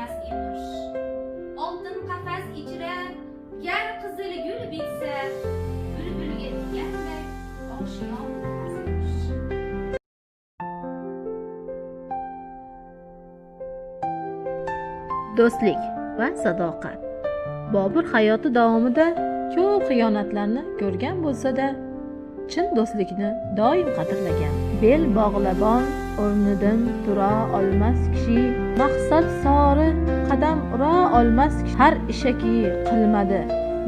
bo'lmas emish. Oltin qafas ichra gar qizil gul bitsa, bulbulga deganday oshiyon bo'lmas emish. Do'stlik va sadoqat. Bobur hayoti davomida ko'p xiyonatlarni ko'rgan bo'lsa-da, chin do'stlikni doim qadrlagan. Bel bog'labon o'rnidan tura olmas kishi, maqsad sori qadam ura olmas kishi, har ishaki qilmadi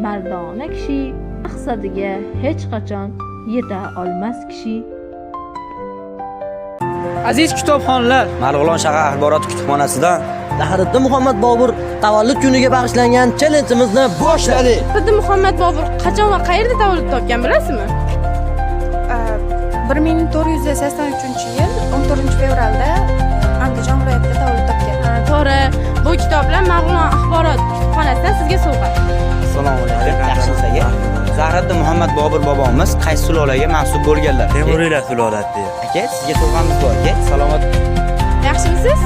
mardona kishi, maqsadiga hech qachon yeta olmas kishi. Aziz kitobxonlar, Marg'ilon shahar axborot kutubxonasidan Zahiriddin Muhammad Bobur tavallud kuniga bag'ishlangan challenjimizni boshladik. Zahiriddin Muhammad Bobur qachon va qayerda tavallud topgan, bilasizmi? 1483-yil 14 fevralda Andijon viloyatida tavallud topgan. Ha, to'g'ri. Bu kitoblar Marg'ilon axborot kutubxonasidan sizga sovg'a. Assalomu alaykum. Yaxshimisiz, aka? Zahiriddin Muhammad Bobur bobomiz qaysi sulolaga mansub bo'lganlar? Temuriylar sulolasi. Aka, sizga sovg'amiz bor, aka. Salomat. Yaxshimisiz?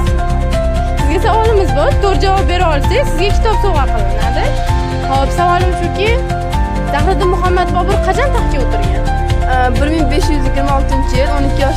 Sizga savolimiz bor. To'g'ri javob bera olsangiz, sizga kitob sovg'a qilinadi. Xo'p, savolim shuki, Zahiriddin Muhammad Bobur qachon taxtga o'tirgan? 1526-yil 12